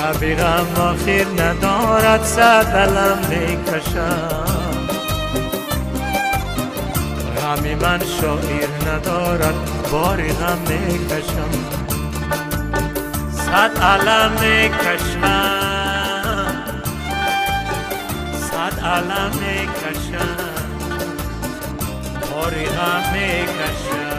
شبی غم آخر ندارد، صد علم میکشم. غمی من شاعر ندارد، باری غم میکشم. صد علم میکشم، صد علم میکشم، باری غم میکشم.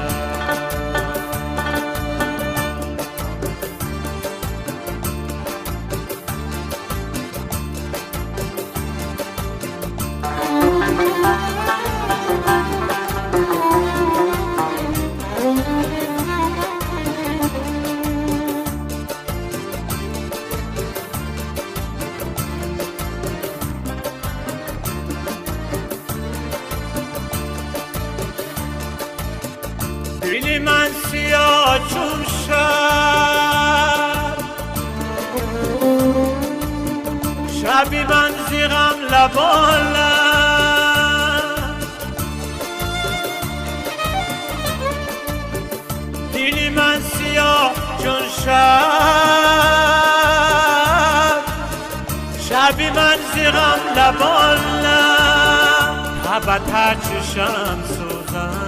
دل من سیاه چون شب، شبی من زی غم لبالم. دل من سیاه چون شب، شبی من زی غم لبالم. تبت چشم سوزم،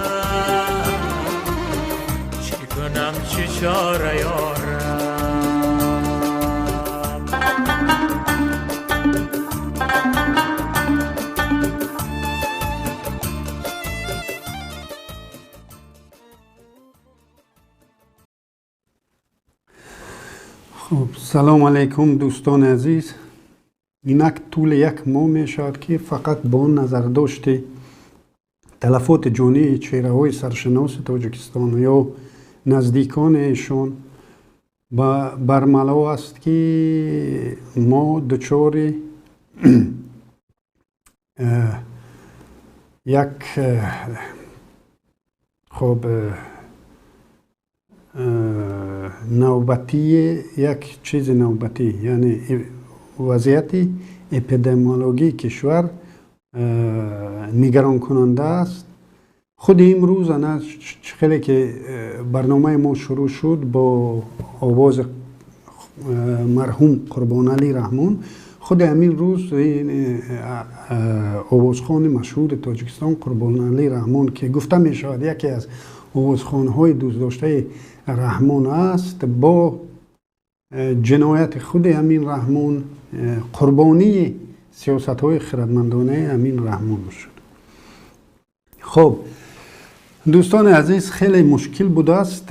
کنم چه چاره یارم. خب سلام علیکم دوستان عزیز. اینک طول یک ماه می شود که فقط با نظر داشته تلفات جانی چهره های سرشناس تاجیکستان یا نزدیکان ایشان برملا است که ما دچار یک خب نوبتی، یک چیز نوبتی، یعنی وضعیت اپیدمیولوژی کشور نگران کننده است. خود امروز انا خیلی که برنامه ما شروع شد با آواز مرحوم قربان علی رحمان، خود همین روز این آوازخوان مشهور تاجیکستان قربان علی رحمان که گفته می شود یکی از آوازخوان‌های دوست داشته رحمان است، با جنایت خود امین رحمان قربانی سیاست‌های خردمندانه امین رحمان شد. خب دوستان عزیز، خیلی مشکل بوده است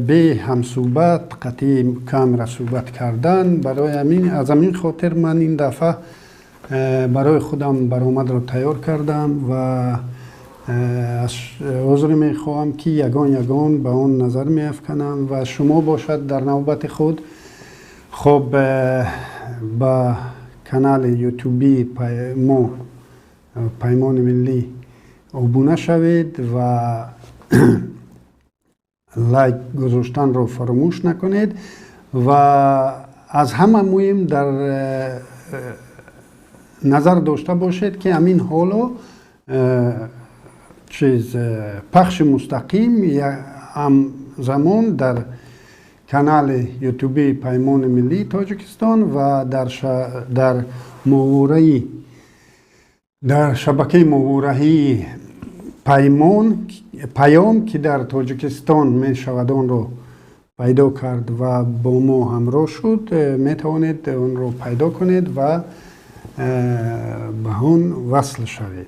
به همصحبت قطعی کامرا صحبت کردن. برای همین از همین خاطر من این دفعه برای خودم برآمد را تیار کردم و از عذر میخواهم که یگان یگان به آن نظر میافکنم و شما باشد در نوبت خود. خب به کانال یوتیوبی ما پیمان ملی ابونه شوید و لایک گذاشتن رو فراموش نکنید و از همه مهم در نظر داشته باشید که همین حالا چیز پخش مستقیم یا هم زمان در کانال یوتیوبی پیمان ملی تاجیکستان و در ماهواره، در شبکه ماهواره‌ای پیمان پیام که در تاجیکستان می شود آن رو پیدا کرد و با ما همراه شد، می توانید آن رو پیدا کنید و به آن وصل شوید.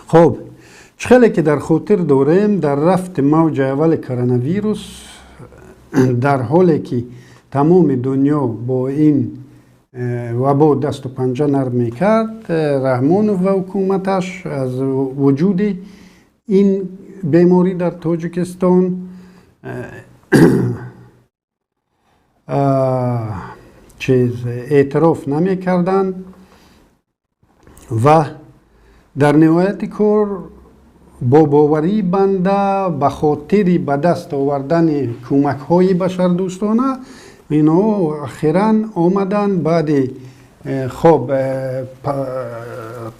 خب خیلی که در خاطر داریم در رفت موج اول کرونا ویروس، در حالی که تمام دنیا با این وبا دست و پنجه نرم میکرد، رحمان و حکومتش از وجود این بیماری در تاجیکستان چیز اعتراف نمیکردند و در نهایت کار با باوری بنده به خاطر به دست آوردن کمک های بشردوستانه اینا اخیراً آمدن بعد خب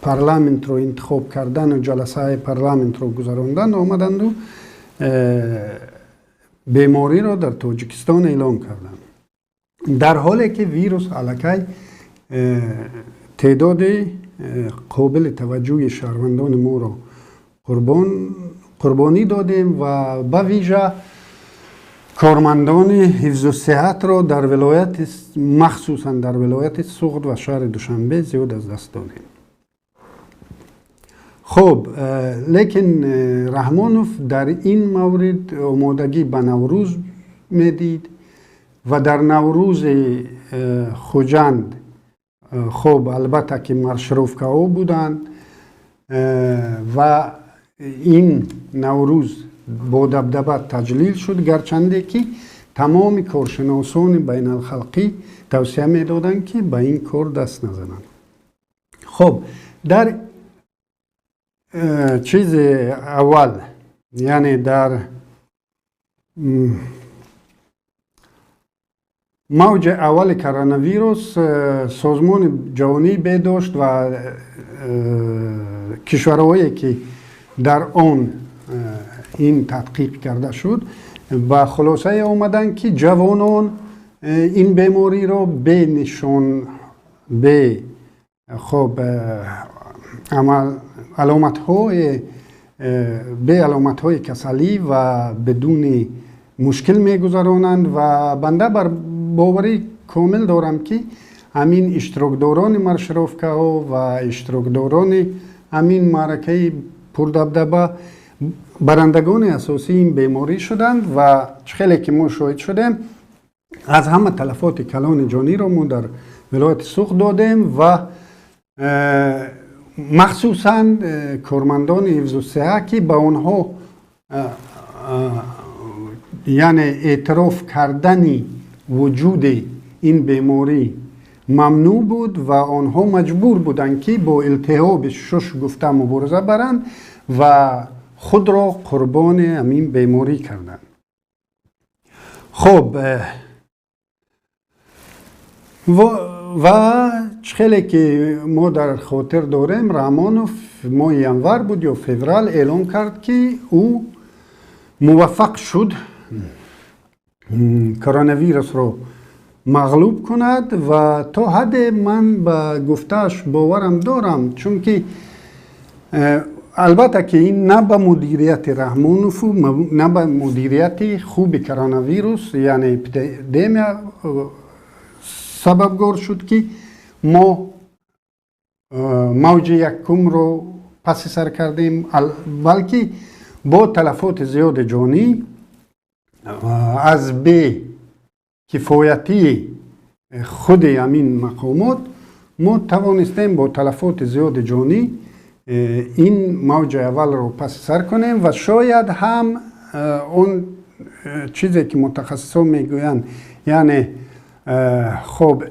پارلمنت رو انتخاب کردن و جلسه پارلمنت رو گذراندن، آمدند و بیماری را در تاجیکستان اعلام کردند. Дар ҳоле ки вирус аллакай теъдоди қобили таваҷҷӯҳи шаҳрвандони моро қурбонӣ додем ва ба вижа кормандони ҳифзу сиҳатро дар вилояти, махсусан дар вилояти Суғд ва шаҳри Душанбе зиёд аз даст додем. Хуб, лекин Раҳмонов дар ин маврид омодагӣ ба Наврӯз медид ва дар Наврӯзи Хуҷанд, хуб, албатта ки маршировкаҳо буданд ва ин Наврӯз бо дабдаба таҷлил шуд, гарчанде ки тамоми коршиносони байналхалқӣ тавсия медоданд, ки ба ин кор даст назананд. Хуб, дар чизи аввал, яъне дар мавҷи аввали коронавирус, Созмони ҷаҳонии беҳдошт ва кишварҳое, ки дар он ин тадқиқ карда шуд, ба хулосае омаданд, ки ҷавонон ин бемориро бе нишон, бе, хоб, аломатҳои, бе аломатҳои касалӣ ва бидуни мушкил мегузаронанд. Ва банда бар боварӣ комил дорам, ки ҳамин иштирокдорони маршировкаҳо ва иштирокдорони ҳамин маъракаи пурдабдаба барандагони асосии ин беморӣ шуданд. Ва чӣ хеле ки мо шоҳид шудем, аз ҳама талафоти калони ҷониро мо дар вилояти Суғд додем ва махсусан кормандони ҳифзу сиҳа, ки ба онҳо, яъне эътироф кардани вуҷуди ин беморӣ мамнӯъ буд ва онҳо маҷбур буданд, ки бо илтиҳоби шуш гуфта мубориза баранд ва худро қурбони ҳамин беморӣ карданд. Хуб, ва чӣ хеле ки мо дар хотир дорем, Раҳмонов моҳи январ буд ё феврал эълон кард, ки ӯ муваффақ шуд коронавирусро мағлуб кунад. Ва то ҳадде ман ба гуфтааш боварам дорам, чунки албатта ки ин на ба мудирияти Раҳмонову на ба мудирияти хуби коронавирус, яъне эпидемия, сабабгор шуд, ки мо мавҷи якумро паси сар кардем, балки бо талафоти зиёди ҷонӣ аз бекифоятии худи ҳамин мақомот мо тавонистем бо талафоти зиёди ҷонӣ ин мавҷи аввалро паси сар кунем. Ва шояд ҳам он чизе ки мутахассисон мегӯянд, яъне, хоб,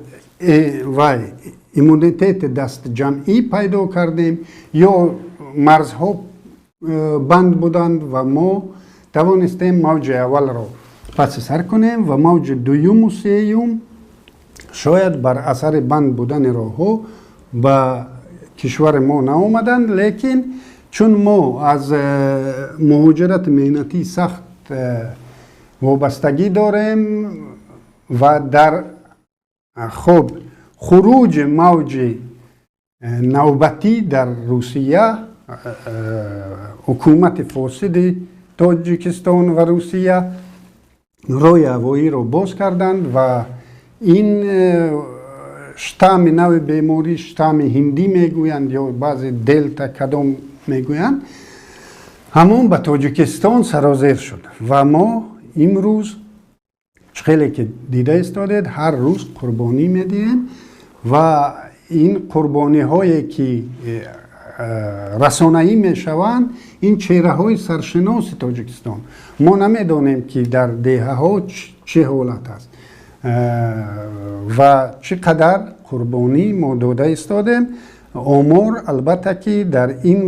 вай иммунитети дастҷамъӣ пайдо кардем ё марзҳо банд буданд ва мо тавонистем мавҷи аввалро паси сар кунем ва мавҷи дуюму сеюм шояд бар асари банд будани роҳҳо ба кишвари мо наомаданд. Лекин чун мо аз муҳоҷирати меҳнатӣ сахт вобастагӣ дорем ва дар, хуб, хуруҷи мавҷи навбатӣ дар Русия, ҳукумати фосиди Тоҷикистон ва Русия роҳи ҳавоиро боз карданд ва ин штамми нави беморӣ, штамми ҳиндӣ мегӯянд ё баъзе делта кадом мегӯянд, ҳамон ба Тоҷикистон сарозер шуд. Ва мо имрӯз, чӣ хеле ки дида истодед, ҳар рӯз қурбонӣ медиҳем. Ва ин қурбониҳое ки расонаӣ мешаванд, ин чеҳраҳои саршиноси Тоҷикистон. Мо намедонем, ки дар деҳаҳо чӣ ҳолат аст ва чӣ қадар қурбонӣ мо дода истодем. Омор, албатта ки, дар ин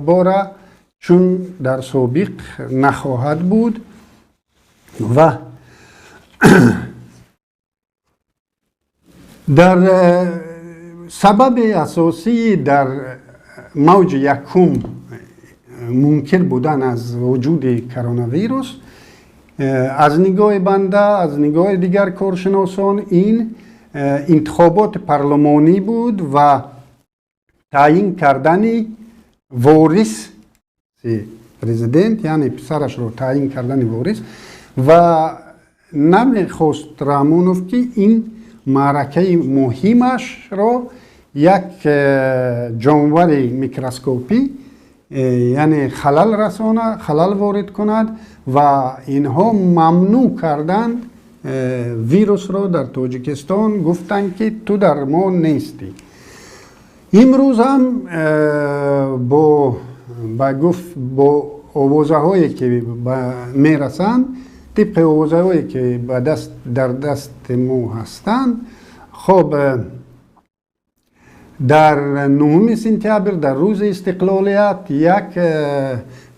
бора чун дар собиқ нахоҳад буд. Ва дар сабаби асосии дар мавҷи якум мункир будан аз вуҷуди коронавирус Аз нигоҳи банда, аз нигоҳи дигар коршиносон, ин интихоботи парлумонӣ буд ва таъин кардани ворис президент, яъне писарашро таъин кардани ворис. Ва намехост Раҳмонов, ки ин маъракаи муҳимашро як ҷонвари микроскопӣ, яъне халал расона, халал ворид кунад. Ва инҳо мамнӯъ карданд вирусро дар Тоҷикистон, гуфтанд, ки ту дар мо нестӣ. Имрӯз ҳам бо овозаҳое ки мерасанд, тибқи овозаҳое ки дар дасти мо ҳастанд, хоб, дар 9 сентябр, дар рӯзи истиқлолият, як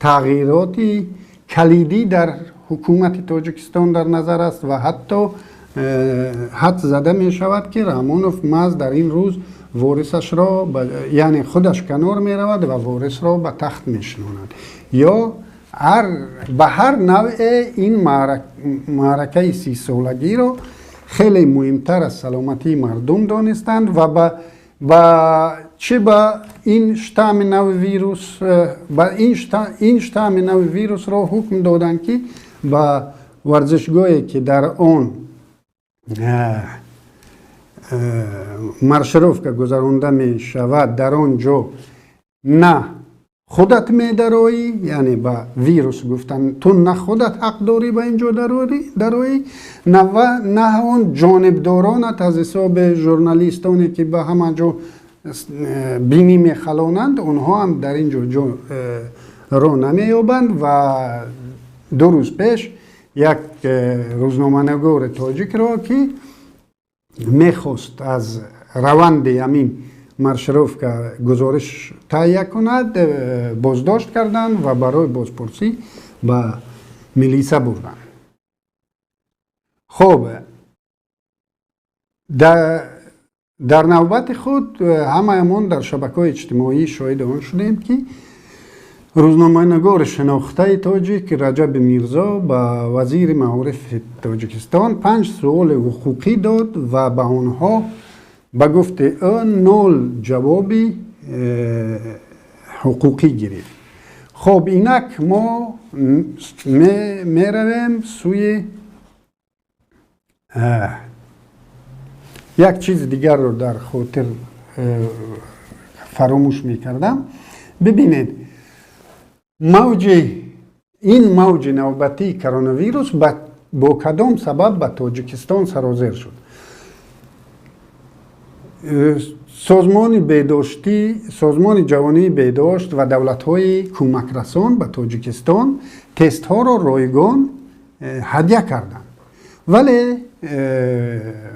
тағйироти калидӣ дар ҳукумати Тоҷикистон дар назар аст ва ҳатто ҳадс зада мешавад, ки Раҳмонов маҳз дар ин рӯз ворисашро, яъне худаш канор меравад ва ворисро ба тахт мешинонад ё ба ҳар навъе ин маъракаи 30-солагиро хеле муҳимтар аз саломатии мардум донистанд. Ва ба чӣ ба ин штамми нави вирус, ба ин штамми нави вирусро ҳукм доданд, ки ба варзишгоҳе, ки дар он маршировка гузаронда мешавад, дар он ҷо на худат медароӣ, яъне ба вирус гуфтан: ту на худат ҳақ дорӣ ба ин ҷо дароӣ, на он ҷонибдоронат аз ҳисоби журналистоне, ки ба ҳама ҷо бинӣ мехалонанд, онҳо ҳам дар ин ҷо роҳ намеёбанд. Ва 2 рӯз пеш як рӯзноманигори тоҷикро, ки мехост аз раванди ҳамин маршировка гузориш таҳия кунад, боздошт карданд ва барои бозпурсӣ ба милиса бурданд. Хоб, дар навбати худ ҳамаамон дар шабакаҳои иҷтимоӣ шоҳиди он шудем, ки рӯзноманигори шинохтаи тоҷик Раҷаби Мирзо ба вазири маорифи Тоҷикистон панҷ суоли ҳуқуқӣ дод ва ба онҳо, ба гуфти ӯ, нол ҷавоби ҳуқуқӣ гирифт. Хоб, инак мо меравем сӯи як чизи дигарро дар хотир фаромӯш мекардам. Бибинед, мавҷи ин мавҷи навбатии коронавирус бо кадом сабаб ба Тоҷикистон сарозер шуд? Созмони беҳдоштӣ, Созмони ҷавонии беҳдошт ва давлатҳои кӯмакрасон ба Тоҷикистон тестҳоро ройгон ҳадя карданд, вале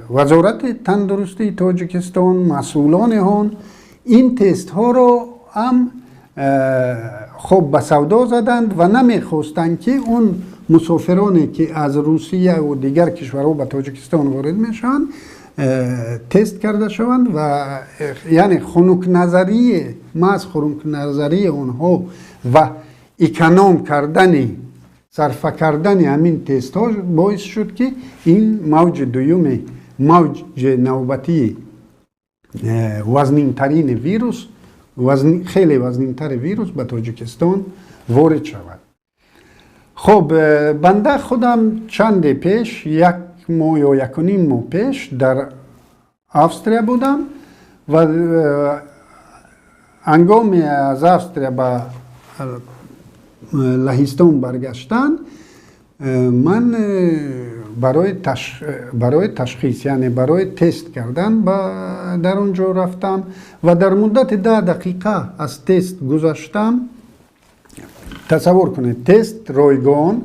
Вазорати тандурустии Тоҷикистон, масъулони он ин тестҳоро ҳам хоб ба савдо заданд ва намехостанд, ки он мусофироне, ки аз Русияву дигар кишварҳо ба Тоҷикистон ворид мешаванд, тест карда шаванд. Ва яъне хунукназарии, маҳз хунукназарии онҳо ва эконом кардани, сарфа кардани ҳамин тестҳо боис шуд, ки ин мавҷи дуюми, мавҷи навбатии вазнинтарини вирус, хеле вазнинтари вирус ба Тоҷикистон ворид шавад. Хоб, банда худам чанде пеш, як моҳ ё 1.5 моҳ пеш, дар Австрия будам ва ҳангоми аз Австрия ба Лаҳистон баргаштан ман барои ташхис, яъне барои тест кардан дар он ҷо рафтам ва дар муддати 10 дақиқа аз тест гузаштам. Тасаввур кунед, тест ройгон,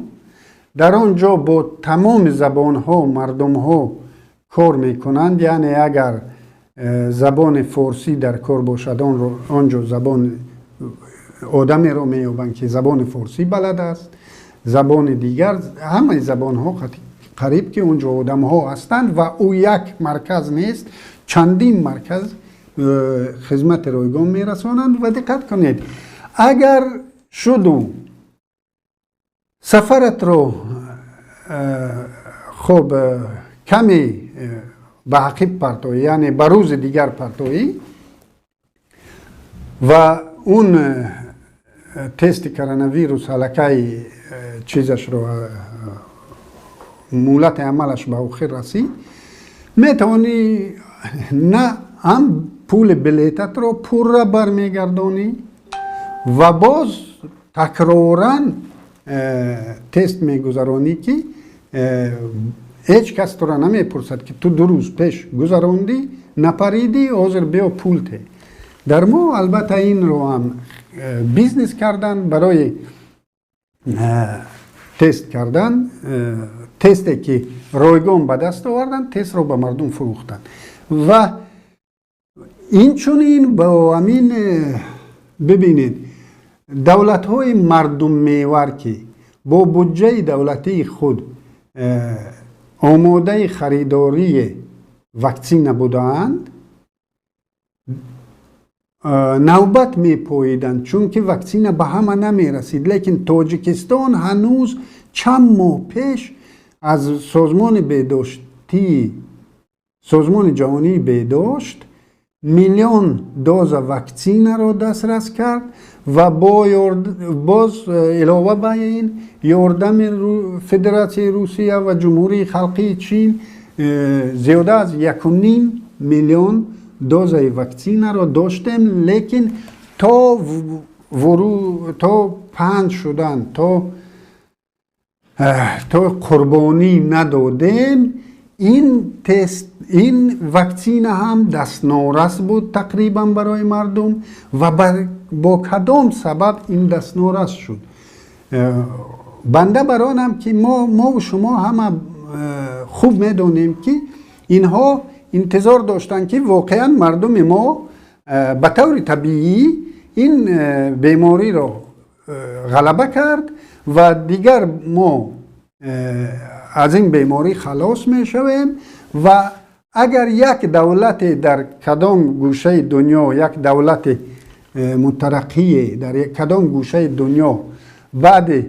дар он ҷо бо тамоми забонҳо мардумҳо кор мекунанд, яъне агар забони форсӣ дар кор бошад, он ҷо забон одамеро меёбанд, ки забони форсӣ балад аст, забони дигар, ҳамаи забонҳо қариб ки он ҷо одамҳо ҳастанд. Ва ӯ як марказ нест, чандин марказ хизмати ройгон мерасонанд. Ва диққат кунед, агар шуду сафаратро Хуб, каме ба ақиб партоӣ, яъне ба рӯзи дигар партоӣ ва он тести коронавирус аллакай чизашро, муҳлати амалаш ба охир расид, метавонӣ на ҳам пули билетатро пурра бармегардонӣ ва боз такроран тест мегузаронӣ, ки ҳеҷ кас туро намепурсад, ки ту 2 рӯз пеш гузарондӣ, напаридӣ, ҳозир биё пул те. Дар мо албатта инро ҳам бизнес кардан барои тест кардан, тесте ки ройгон ба даст овардан, тестро ба мардум фурӯхтанд. Ва инчунин бо ҳамин, бибинед, давлатҳои мардуммевар, ки бо буҷаи давлатии худ омодаи харидории ваксина будаанд, навбат мепоиданд, чунки ваксина ба ҳама намерасид. Лекин Тоҷикистон ҳанӯз чанд моҳ пеш аз Созмони беҳдоштии, Созмони ҷаҳонии беҳдошт миллион доза ваксинаро дастрас кард ва боз илова ба ин ёрдами Федератсияи Русия ва Ҷумҳурии Халқии Чин зиёда аз 1,5 миллион дозаи ваксинаро доштем. Лекин то паҳн шудан, то қурбонӣ надодем, ин тест, ин ваксина ҳам дастнорас буд тақрибан барои мардум. Ва бо кадом сабаб ин дастнорас шуд? Банда бар онам, ки мову шумо ҳама хуб медонем, ки инҳо интизор доштанд, ки воқеан мардуми мо ба таври табиӣ ин бемориро ғалаба кард ва дигар мо аз ин беморӣ халос мешавем. Ва агар як давлате дар кадом гӯшаи дунё, як давлати мутараққие дар кадом гӯшаи дунё баъди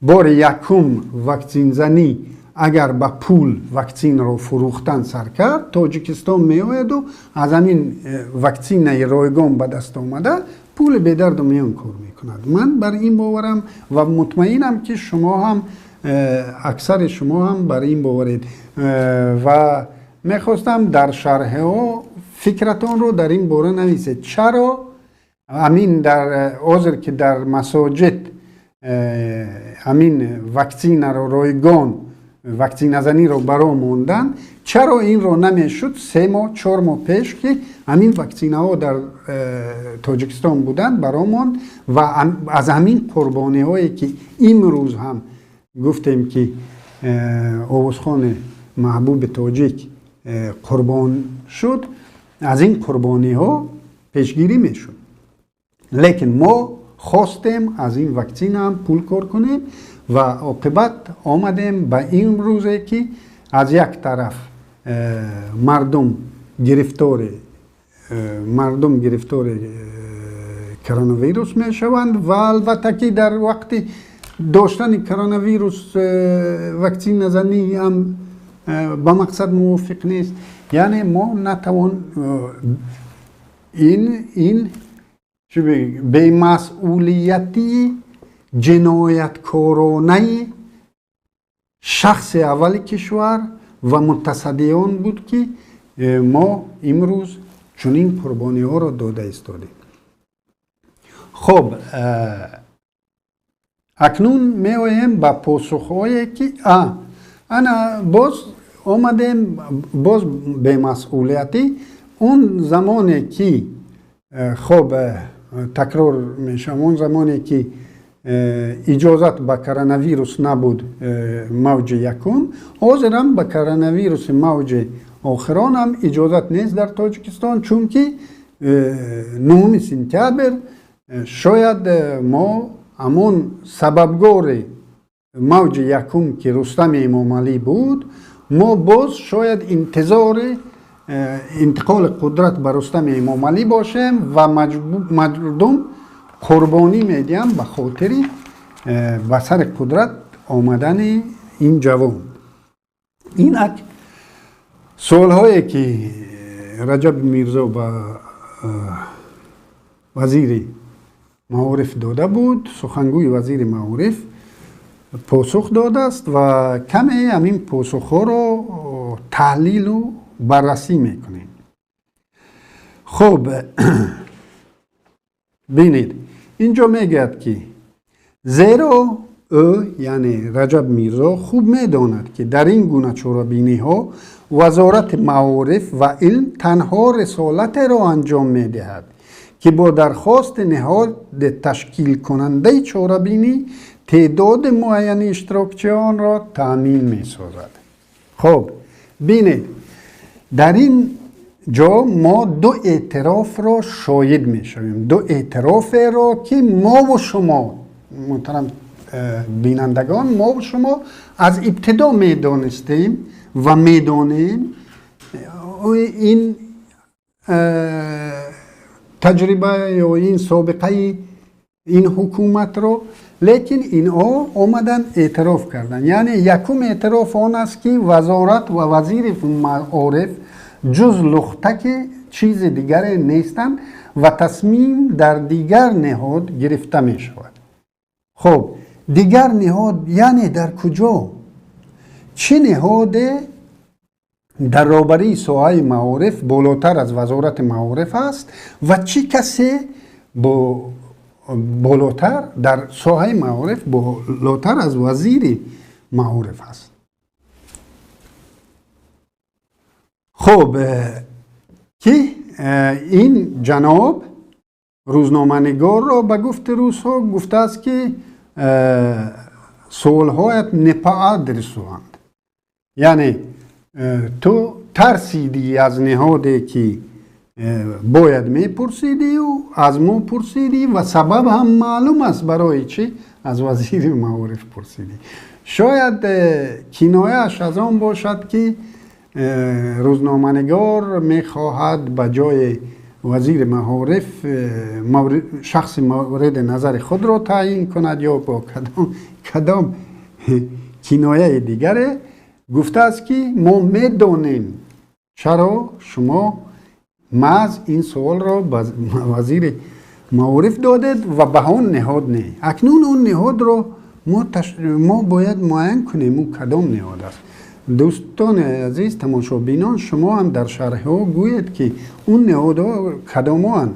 бори якум ваксинзанӣ агар ба пул ваксинро фурӯхтан сар кард, Тоҷикистон меояду аз ҳамин ваксинаи ройгон ба даст омада пули бедарду миён кор мекунад. Ман бар ин боварам ва мутмаинам, ки шумо ҳам, аксари шумо ҳам бар ин боваред. Ва мехостам дар шарҳҳо фикратонро дар ин бора нависед: чаро ҳамин дар ҳозир, ки дар масоҷид ҳамин ваксинаро ройгон ваксиназаниро баро монданд, чаро инро намешуд 3 моҳ, 4 моҳ пеш, ки ҳамин ваксинаҳо дар Тоҷикистон буданд, баро монд ва аз ҳамин қурбониҳое, ки имрӯз ҳам гуфтем, ки овозхони маҳбуби тоҷик қурбон шуд, аз ин қурбониҳо пешгирӣ мешуд? Лекин мо хостем аз ин ваксина ҳам пул кор кунем ва оқибат омадем ба ин рӯзе, ки аз як тараф мардум гирифтори коронавирус мешаванд ва албатта, ки дар вақти доштани коронавирус ваксиназанӣ ҳам ба мақсад мувофиқ нест. Яъне мо натавон ин бемасъулиятии ҷинояткоронаи шахси аввали кишвар ва мутасаддиён буд, ки мо имрӯз чунин қурбониҳоро дода истодем. Хуб, акнун меоем ба посухҳое, ки ана боз омадем, боз бемасъулиятӣ. Он замоне ки хуб, такрор мешавам, он замоне ки иҷозат ба коронавирус набуд, мавҷи якум, ҳозирам ба коронавируси мавҷи охиронам иҷозат нест дар Тоҷикистон, чунки 9 сентябр шояд мо ҳамон сабабгори мавҷи якум, ки Рустами Эмомалӣ буд, мо боз шояд интизори интиқоли қудрат ба Рустами Эмомалӣ бошем ва мардум қурбонӣ медиҳанд ба хотири ба сари қудрат омадани ин ҷавон. Инак суолҳое ки Раҷаб Мирзо ба вазири маориф дода буд, сухангӯи вазири маориф посух додааст ва каме ҳамин посухҳоро таҳлилу баррасӣ мекунем. Хуб, бинед, инҷо мегӯяд, ки зеро ӯ, яъне Раҷаб Мирзо, хуб медонад, ки дар ин гуна чорабиниҳо вазорати маориф ва илм танҳо рисолатеро анҷом медиҳад, ки бо дархости ниҳоди ташкилкунандаи чорабинӣ теъдоди муайяни иштирокчиёнро таъмин месозад. Хуб, бинед, дар ин ҷо мо ду эътирофро шоҳид мешавем, ду эътироферо, ки мову шумо, муҳтарам бинандагон, мову шумо аз ибтидо медонистем ва медонем ин таҷриба ё ин собиқаи ин ҳукуматро, лекин инҳо омадан эътироф карданд. Яъне якум эътироф он аст, ки вазорат ва вазири маориф ҷуз лухтаки чизи дигаре нестанд ва тасмим дар дигар ниҳод гирифта мешавад. Хуб, дигар ниҳод яъне дар куҷо? Чӣ ниҳоде дар роҳбарии соҳаи маориф болотар аз вазорати маориф аст ва чӣ касе болотар дар соҳаи маориф болотар аз вазири маориф аст? Хуб, ки ин ҷаноб рӯзноманигорро ба гуфти рӯзҳо гуфтааст, ки суолҳоят не по адресуанд, яъне ту тарсидӣ аз ниҳоде, ки бояд мепурсидию аз мо пурсидӣ ва сабаб ҳам маълум аст, барои чӣ аз вазири маориф пурсидӣ. Шояд кинояаш аз он бошад, ки рӯзноманигор мехоҳад ба ҷои вазири маориф шахси мавриди назари худро таъйин кунад ё бо кадом кинояи дигаре гуфтааст, ки мо медонем чаро шумо маҳз ин суолро ба вазири маориф додед ва ба он ниҳод не. Акнун он ниҳодро мо бояд муайян кунем, ӯ кадом ниҳод аст. Дӯстони азиз, тамошобинон, шумо ҳам дар шарҳҳо гӯед, ки он ниҳодҳо кадомоанд.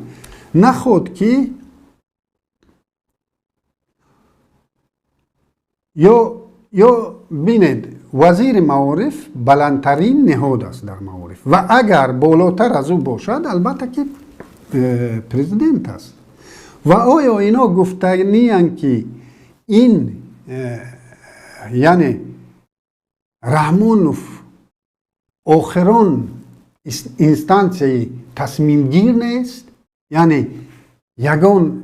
Наход ки ё бинед, вазири маориф баландтарин ниҳод аст дар маориф ва агар болотар аз ӯ бошад, албатта ки президент аст. Ва оё ино гуфтаниянд, ки ин яъне Раҳмонов охирон инстансияи тасмимгир нест, яъне ягон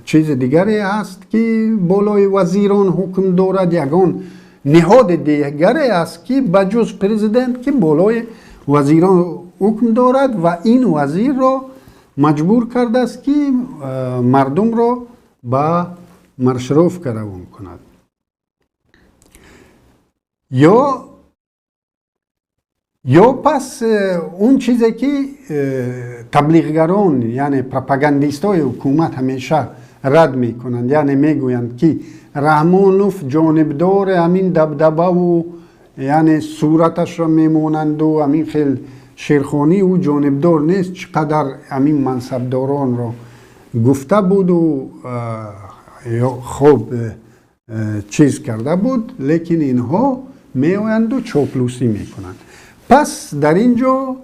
чизи дигаре ҳаст, ки болои вазирон ҳукм дорад, ягон ниҳоди дигаре аст, ки ба ҷуз президент, ки болои вазирон ҳукм дорад ва ин вазирро маҷбур кардааст, ки мардумро ба маршировка равон кунад? Ё пас он чизе, ки таблиғгарон, яъне пропагандистҳои ҳукумат ҳамеша рад мекунанд, яъне мегӯянд, ки Раҳмонов ҷонибдори ҳамин дабдабаву яъне сураташро мемонанду ҳамин хел шерхонӣ, ӯ ҷонибдор нест, чӣ қадар ҳамин мансабдоронро гуфта буду хуб чиз карда буд, лекин инҳо меоянду чоплусӣ мекунанд. Пас дар ин ҷо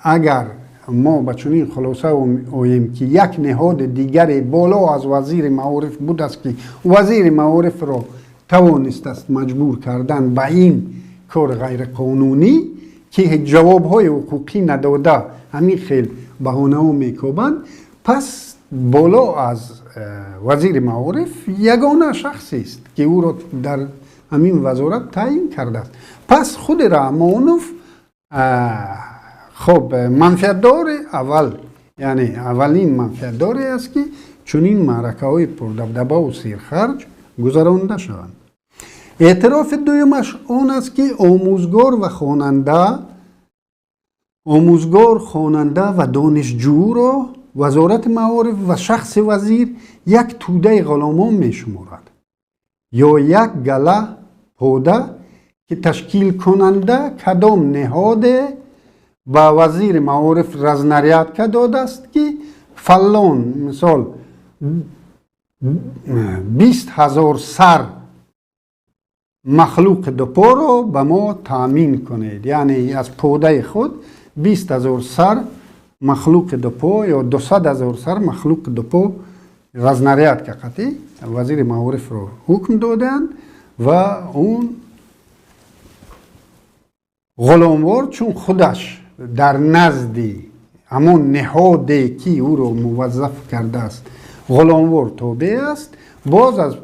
агар мо ба чунин хулоса оем, ки як ниҳоди дигаре боло аз вазири маориф будааст, ки вазири маорифро тавонистааст маҷбур кардан ба ин кор ғайриқонунӣ, ки ҷавобҳои ҳуқуқӣ надода ҳамин хел баҳонаҳо мекобанд, пас боло аз вазири маориф ягона шахсест, ки ӯро дар ҳамин вазорат таъйин кардааст. Пас худи Раҳмонов хуб манфиатдори аввал, яъне аввалин манфиатдоре аст, ки чунин маъракаҳои пурдабдабаву серхарҷ гузаронда шаванд. Эътирофи дуюмаш он аст, ки омӯзгор, хонанда ва донишҷӯро Вазорати маориф ва шахси вазир як тӯдаи ғуломон мешуморад ё як гала пода, ки ташкилкунанда кадом ниҳоде ба вазири маориф разнарядка додааст, ки фалон, мисол, 20 000 сар махлуқи дупоро ба мо таъмин кунед, яъне аз подаи худ 20 000 сар махлуқи дупо ё 200 000 сар махлуқи дупо разнарядка қатӣ вазири маорифро ҳукм додаанд. Ва он ғуломвор, чун худаш дар назди ҳамон ниҳоде, ки ӯро муваззаф кардааст, ғуломвор тобеъ аст, боз аз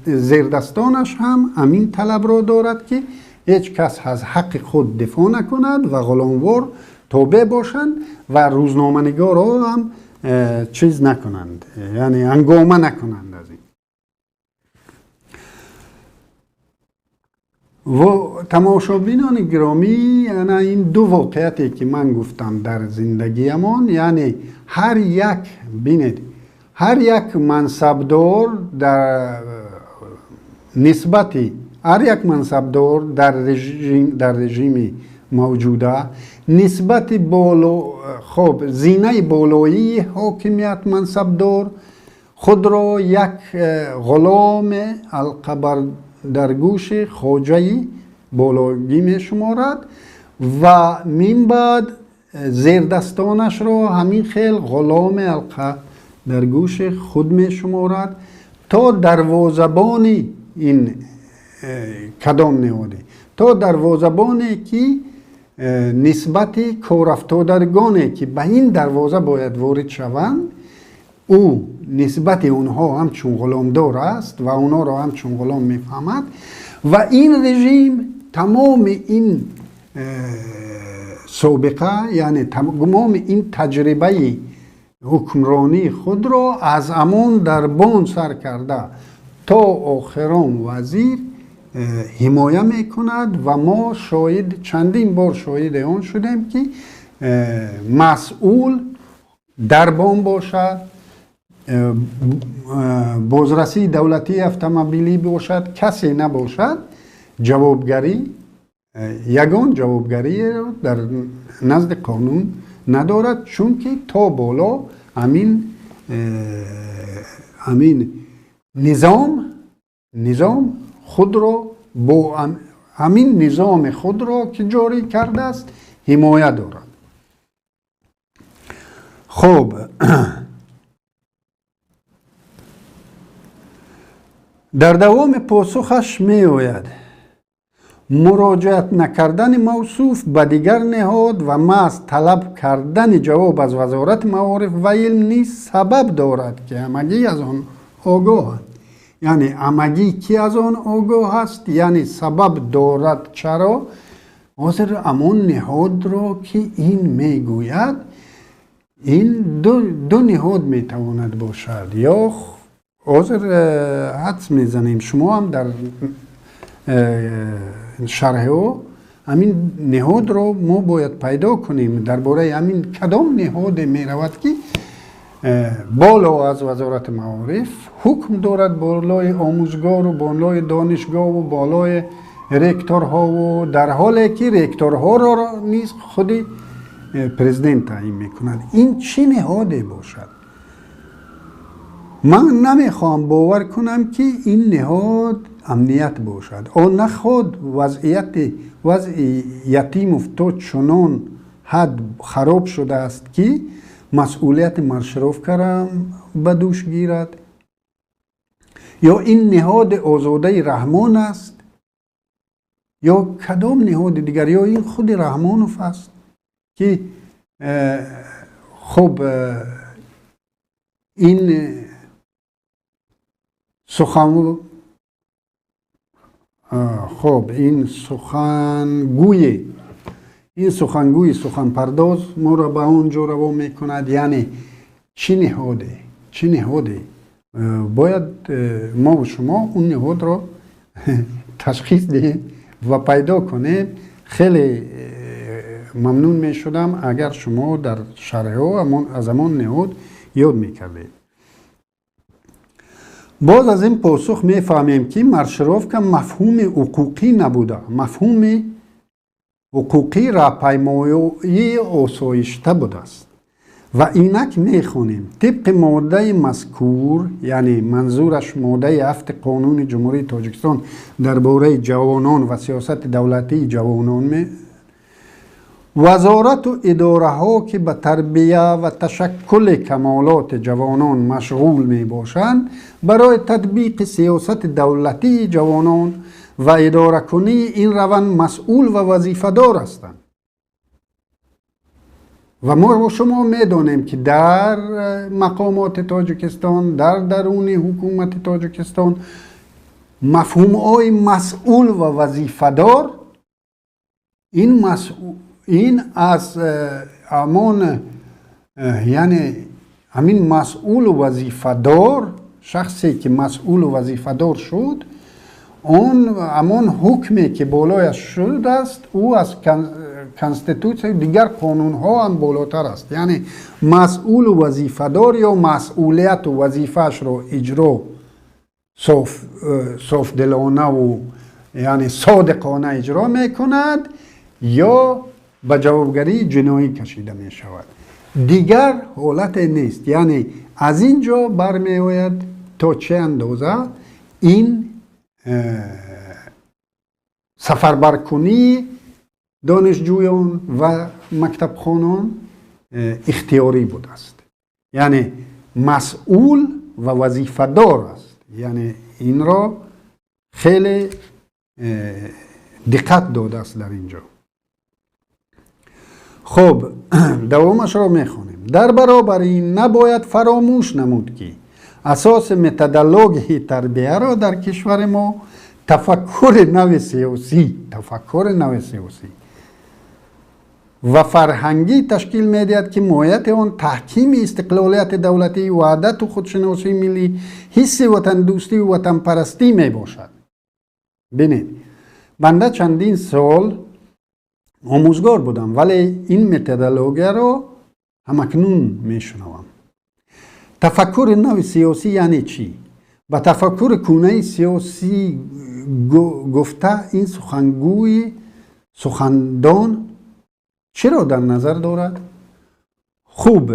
зердастонаш ҳам ҳамин талабро дорад, ки ҳеҷ кас аз ҳаққи худ дифоъ накунад ва ғуломвор тобеъ бошанд ва рӯзноманигорҳо ҳам чиз накунанд, яъне ҳангома накунанд аз ин. Ва тамошобинони гиромӣ, ана ин ду воқеияте, ки ман гуфтам дар зиндагиямон, яъне ҳар як, бинед, ҳар як мансабдор дар нисбати ҳар як мансабдор дар режими мавҷуда нисбати боло, хоб, зинаи болоии ҳокимият мансабдор худро як ғуломи ҳалқабар дар гӯши хоҷаи бологӣ мешуморад ва минбаъд зердастонашро ҳамин хел ғуломи ҳалқа дар гӯши худ мешуморад, то дарвозабони ин кадом ниҳоде, то дарвозабоне, ки нисбати корафтодагоне, ки ба ин дарвоза бояд ворид шаванд, ӯ нисбати онҳо ҳамчун ғуломдор аст ва онҳоро ҳамчун ғулом мефаҳмад. Ва ин режим тамоми ин собиқа, яъне тамоми ин таҷрибаи ҳукмронии худро аз ҳамон дарбон сар карда то охирон вазир ҳимоя мекунад. Ва мо шоҳид, чандин бор шоҳиди он шудем, ки масъул дарбон бошад, бозрасии давлатии автомобилӣ бошад, касе набошад, ҷавобгарӣ, ягон ҷавобгариро дар назди қонун надорад, чунки то боло ҳамин низом худро бо ҳамин низоми худро, ки ҷорӣ кардааст, ҳимоя дорад. Хуб, дар давоми посухаш меояд: муроҷиат накардани мавсуф ба дигар ниҳод ва маҳз талаб кардани ҷавоб аз Вазорати маориф ва илм низ сабаб дорад, ки ҳамагӣ аз он огоҳанд. Яъне ҳамагӣ ки аз он огоҳ аст, яъне сабаб дорад. Чаро ҳозир ҳамон ниҳодро, ки ин мегӯяд, ин ду ниҳод метавонад бошад, ё ҳозир ҳадс мезанем, шумо ҳам дар шарҳҳо ҳамин ниҳодро мо бояд пайдо кунем. Дар бораи ҳамин кадом ниҳоде меравад, ки боло аз Вазорати маориф ҳукм дорад, болои омӯзгору болои донишгоҳу болои ректорҳову, дар ҳоле ки ректорҳоро низ худи президент таъйин мекунад? Ин чӣ ниҳоде бошад? Ман намехоҳам бовар кунам, ки ин ниҳод амният бошад. Он наход вазъияти вазъи Ятимов то чунон ҳад хароб шудааст, ки масъулияти маршировкара ба дӯш гирад, ё ин ниҳоди озодаи Раҳмон аст, ё кадом ниҳоди дигар, ё ин худи Раҳмонов аст, ки хуб, ин сухан, хуб, ин сухангӯи суханпардоз моро ба он ҷо раво мекунад. Яъне чӣ ниҳоде, Чӣ ниҳоде? Бояд мо шумо он ниҳодро ташхис диҳем ва пайдо кунем. Хеле мамнун мешудам, агар шумо дар шарҳҳо аз ҳамон ниҳод ёд мекардед. Боз аз ин посух мефаҳмем, ки маршировка мафҳуми ҳуқуқӣ набуда, мафҳуми ҳуқуқӣ раҳпаймоии осоишта будааст. Ва инак мехонем: тибқи моддаи мазкур, яъне манзураш моддаи 7-и Қонуни Ҷумҳурии Тоҷикистон дар бораи ҷавонон ва сиёсати давлатии ҷавонон, вазорату идораҳо, ки ба тарбия ва ташаккули камолоти ҷавонон машғул мебошанд, барои татбиқи сиёсати давлатии ҷавонон ва идоракунии ин раванд масъул ва вазифадор ҳастанд. Ва мо шумо медонем, ки дар мақомоти Тоҷикистон, дар даруни ҳукумати Тоҷикистон мафҳумҳои масъул ва вазифадор ин аз ҳамон, яъне ҳамин масъулу вазифадор, шахсе ки масъулу вазифадор шуд, он ҳамон ҳукме, ки болояш шудааст, ӯ аз конститутсияи дигар қонунҳо ҳам болотар аст. Яъне масъулу вазифадор ё масъулияту вазифаашро иҷро софдилонаву яъне содиқона иҷро мекунад ё ба ҷавобгарии ҷиноӣ кашида мешавад. Дигар ҳолате нест. Яъне аз ин ҷо бармеояд, то чӣ андоза ин сафарбаркунии донишҷӯён ва мактабхонон ихтиёрӣ будааст, яъне масъул ва вазифадор аст. Яъне инро хеле диққат додааст дар ин ҷо. Хуб, давомашро мехонем. Дар баробари ин набояд фаромӯш намуд, ки асоси методологияи тарбияро дар кишвари мо тафаккури нави сиёсӣ ва фарҳангӣ ташкил медиҳад, ки моҳияти он таҳкими истиқлолияти давлатӣ, ваҳдату худшиносии миллӣ, ҳисси ватандӯстию ватанпарастӣ мебошад. Бинед, банда чандин сол омӯзгор будам, вале ин методологияро ҳамакнун мешунавам. Тафаккури нави сиёсӣ яъне чӣ? Ба тафаккури кӯҳнаи сиёсӣ гуфта, ин сухангӯи сухандон чиро дар назар дорад? Хуб,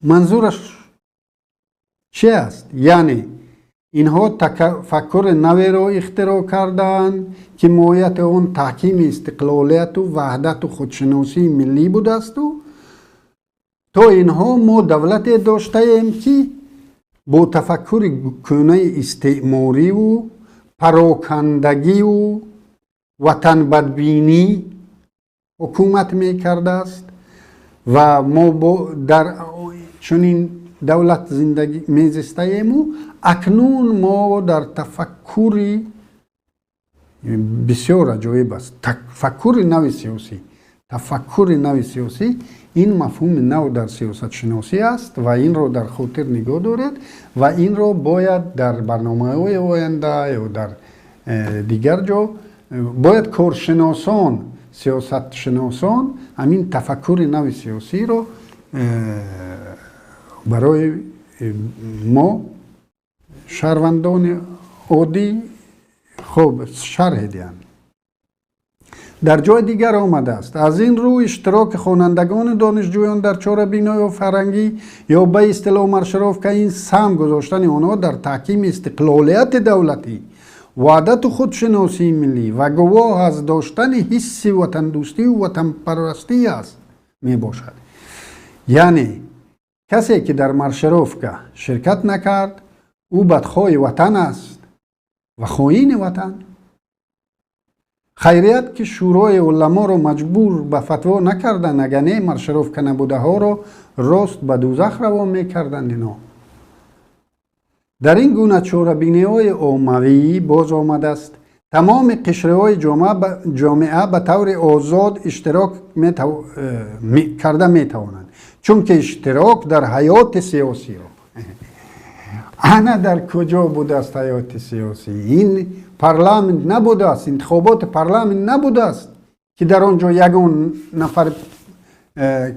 манзураш чи аст? Яъне инҳо тафаккури наверо ихтироъ кардаанд, ки моҳияти он таҳкими истиқлолияту ваҳдату худшиносии миллӣ будаасту то инҳо мо давлате доштаем, ки бо тафаккури кӯҳнаи истеъмориву парокандагиву ватанбадбинӣ ҳукумат мекардааст ва мо дар чунин давлат зиндагӣ мезистаему акнун мо дар тафаккури бисёр аҷоиб аст, тафаккури нави сиёсӣ. Ин мафҳуми нав дар сиёсатшиносӣ аст ва инро дар хотир нигоҳ доред ва инро бояд дар барномаҳои оянда ё дар дигар ҷо бояд коршиносон, сиёсатшиносон ҳамин тафаккури нави сиёсиро барои мо, шаҳрвандони оддӣ, хуб шарҳ диҳанд. Дар ҷои дигар омадааст: аз ин рӯ иштироки хонандагону донишҷӯён дар чорабиниҳои фарҳангӣ ё ба истилоҳ маршировка ин саҳм гузоштани онҳо дар таҳкими истиқлолияти давлатӣ, ваҳдату худшиносии миллӣ ва гувоҳ аз доштани ҳисси ватандӯстию ватанпарастӣ аст мебошад. Яъне касе, ки дар маршировка ширкат накард, ӯ бадхоҳи ватан аст ва хоини ватан. Хайрият, ки Шӯрои уламоро маҷбур ба фатво накарданд, агар не, маршировка набудаҳоро рост ба дузах равон мекарданд ино. Дар ин гуна чорабиниҳои оммавӣ боз омадааст. Тамоми қишрҳои ҷомеа ба таври озод иштирок карда метавонанд, чунки иштирок дар ҳаёти сиёсиро ана дар куҷо будааст ҳаёти сиёсӣ? Ин парламент набудааст, интихоботи парламент набудааст, ки дар он ҷо ягон нафар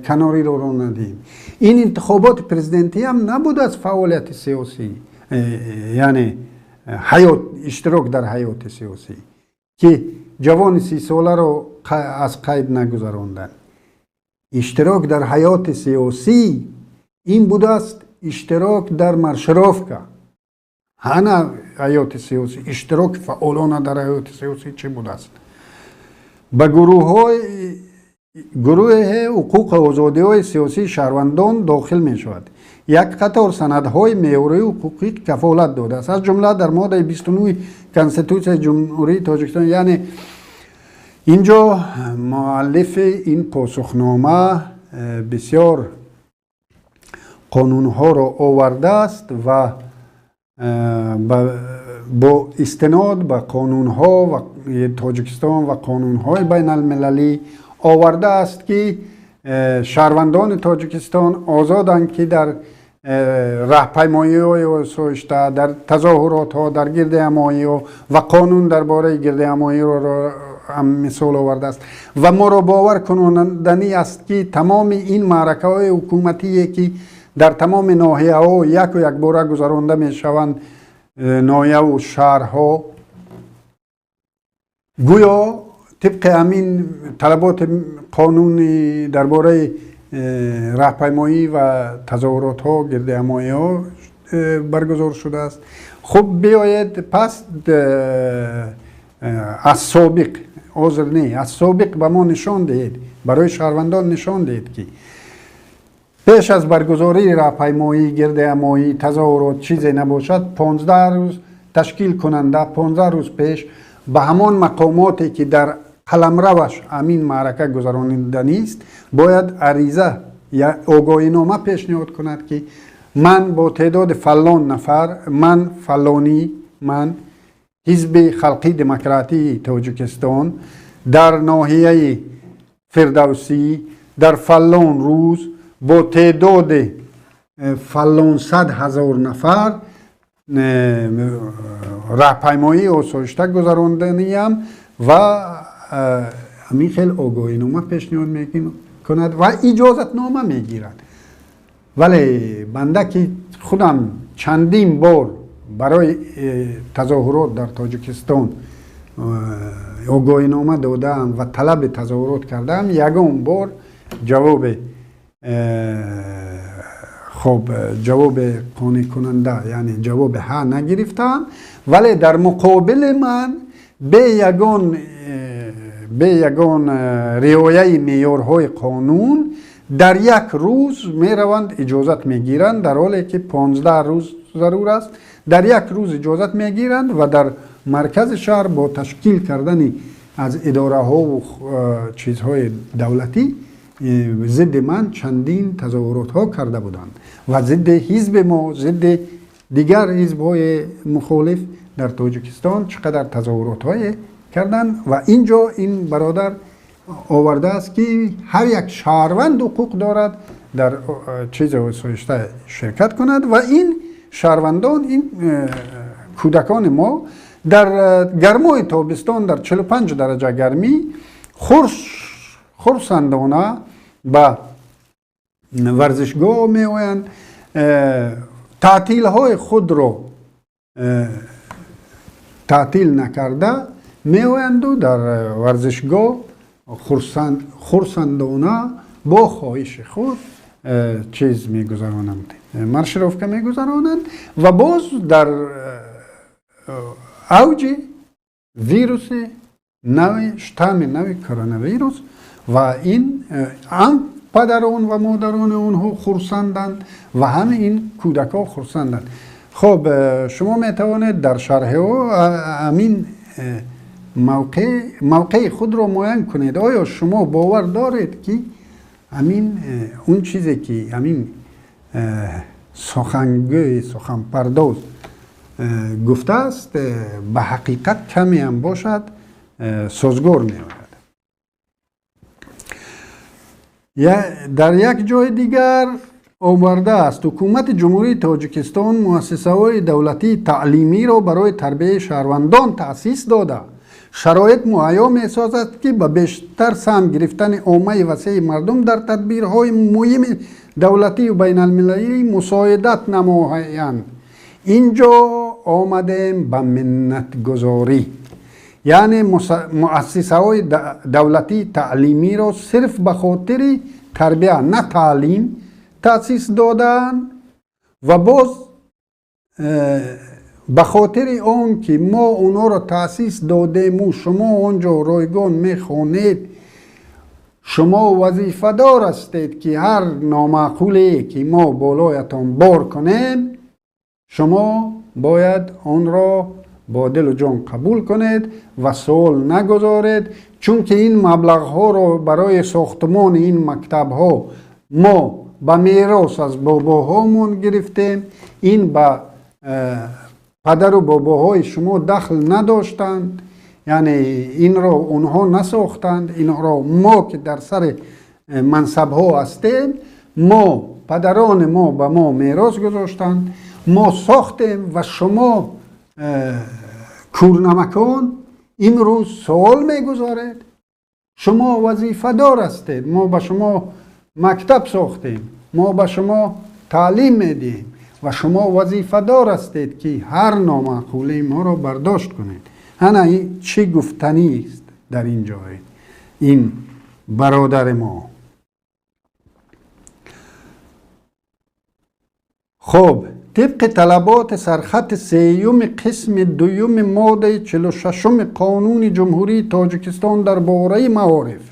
канориро ро надиҳем. Ин интихоботи президентӣ ҳам набудааст фаъолияти сиёсӣ, яъне ҳаёт, иштирок дар ҳаёти сиёсӣ, ки ҷавони 30-соларо аз қайд нагузаронданд. Иштирок дар ҳаёти сиёсӣ ин будааст иштирок дар маршировка. Ана ҳаёти сиёсӣ, иштироки фаъолона дар ҳаёти сиёсӣ чӣ будааст? Ба гурӯҳҳои гурӯҳе ҳуқуқу озодиҳои сиёсии шаҳрвандон дохил мешавад. Як қатор санадҳои меъёрию ҳуқуқӣ кафолат додааст, аз ҷумла дар моддаи 29 Конститутсияи Ҷумҳурии Тоҷикистон. Яъне инҷо муаллифи ин посухнома бисёр қонунҳоро овардааст ва бо истинод ба қонунҳо ва Тоҷикистон ва қонунҳои байналмилалӣ овардааст, ки шаҳрвандони Тоҷикистон озоданд, ки дар раҳпаймоиҳои осоишта, дар тазоҳуротҳо, дар гирдиҳамоиҳо, ва қонун дар бораи гирдиҳамоиро ҳам мисол овардааст. Ва моро бовар кунониданӣ аст, ки тамоми ин маъракаҳои ҳукуматие, ки дар тамоми ноҳияҳо яку якбора гузаронда мешаванд, ноҳияву шаҳрҳо, гӯё тибқи ҳамин талаботи қонуни дар бораи раҳпаймоӣ ва тазоҳуротҳо, гирдиҳамоиҳо баргузор шудааст. Хуб, биёед пас аз собиқ, ҳозир не, аз собиқ ба мо нишон диҳед, барои шаҳрвандон нишон диҳед, ки пеш аз баргузории раҳпаймоӣ, гирдиҳамоӣ, тазоҳурот, чизе набошад, 15 рӯз ташкилкунанда 15 рӯз пеш ба ҳамон мақомоте, ки дар қаламраваш ҳамин маърака гузарониданист, бояд ариза я огоҳинома пешниҳод кунад, ки ман бо теъдоди фалон нафар, ман фалонӣ, ман Ҳизби Халқи Демократии Тоҷикистон дар ноҳияи Фирдавсӣ дар фалон рӯз бо теъдоди фалон сад ҳазор нафар раҳпаймоии осоишта гузаронданиям ва ҳамин хел огоҳинома пешниҳод мекунад ва иҷозатнома мегирад. Вале банда, ки худам чандин бор барои тазоҳурот дар Тоҷикистон огоҳинома додаам ва талаби тазоҳурот кардаам, ягон бор ҷавоби хоб, ҷавоби қонеъкунанда, яъне ҷавоби ҳа нагирифтаам. Вале дар муқобили ман бе ягон риояи меъёрҳои қонун дар як рӯз мераванд, иҷозат мегиранд, дар ҳоле ки 15 рӯз зарур аст. Дар як рӯз иҷозат мегиранд ва дар маркази шаҳр бо ташкил кардани аз идораҳову чизҳои давлатӣ зидди ман чандин тазоҳуротҳо карда буданд ва зидди ҳизби мо, зидди дигар ҳизбҳои мухолиф дар Тоҷикистон чӣ қадар тазоҳуротҳое карданд. Ва ин ҷо ин бародар овардааст, ки ҳар як шаҳрванд ҳуқуқ дорад дар чизи осоишта ширкат кунад. Ва ин шаҳрвандон, ин кӯдакони мо дар гармои тобистон, дар 45 дараҷа гармӣ хурсандона ба варзишгоҳ меоянд, таътилҳои худро таътил накарда меоянду дар варзишгоҳ хурсандона бо хоҳиши худ чиз мегузаронанд, маршировка мегузаронанд. Ва боз дар авҷи вируси нави, штамми нави коронавирус. Ва ин ҳам падарон ва модарони онҳо хурсанданд ва ҳами ин кӯдакҳо хурсанданд. Хуб, шумо метавонед дар шарҳҳо ҳамин мавқеи худро муайян кунед. Оё шумо бовар доред, ки ҳамин он чизе, ки ҳамин сухангӯи суханпардоз гуфтааст, ба ҳақиқат каме ҳам бошад созгор меояд. Дар як ҷои дигар овардааст: ҳукумати Ҷумҳурии Тоҷикистон муассисаҳои давлатии таълимиро барои тарбияи шаҳрвандон таъсис дода, шароит муҳайё месозад, ки ба бештар саҳм гирифтани оммаи васеи мардум дар тадбирҳои муҳими давлатию байналмилалӣ мусоидат намоянд. Инҷо омадем ба миннатгузорӣ, яъне муассисаҳои давлатии таълимиро сирф ба хотири тарбия, на таълим, таъсис додаанд ва боз ба хотири он ки мо онҳоро таъсис додему шумо он ҷо ройгон мехонед, шумо вазифадор ҳастед, ки ҳар номаъқуле ки мо болоятон бор кунем, шумо бояд онро бо дилу ҷон қабул кунед ва суол нагузоред, чунки ин маблағҳоро барои сохтмони ин мактабҳо мо ба мерос аз бобоҳомон гирифтем. Ин ба падару бобоҳои шумо дахл надоштанд, яъне инро онҳо насохтанд. Инро мо, ки дар сари мансабҳо ҳастем, мо, падарони мо ба мо мерос гузоштанд, мо сохтем ва шумо кӯрнамакон имрӯз суол мегузоред. Шумо вазифадор ҳастед, мо ба шумо мактаб сохтем, мо ба шумо таълим медиҳем ва шумо вазифадор ҳастед, ки ҳар номаъқулии моро бардошт кунед. Ана ин чӣ гуфтанист дар ин ҷой ин бародари мо. Хуб, тибқи талаботи сархати сеюми қисми дуюми моддаи 46-уми Қонуни Ҷумҳурии Тоҷикистон дар бораи маориф,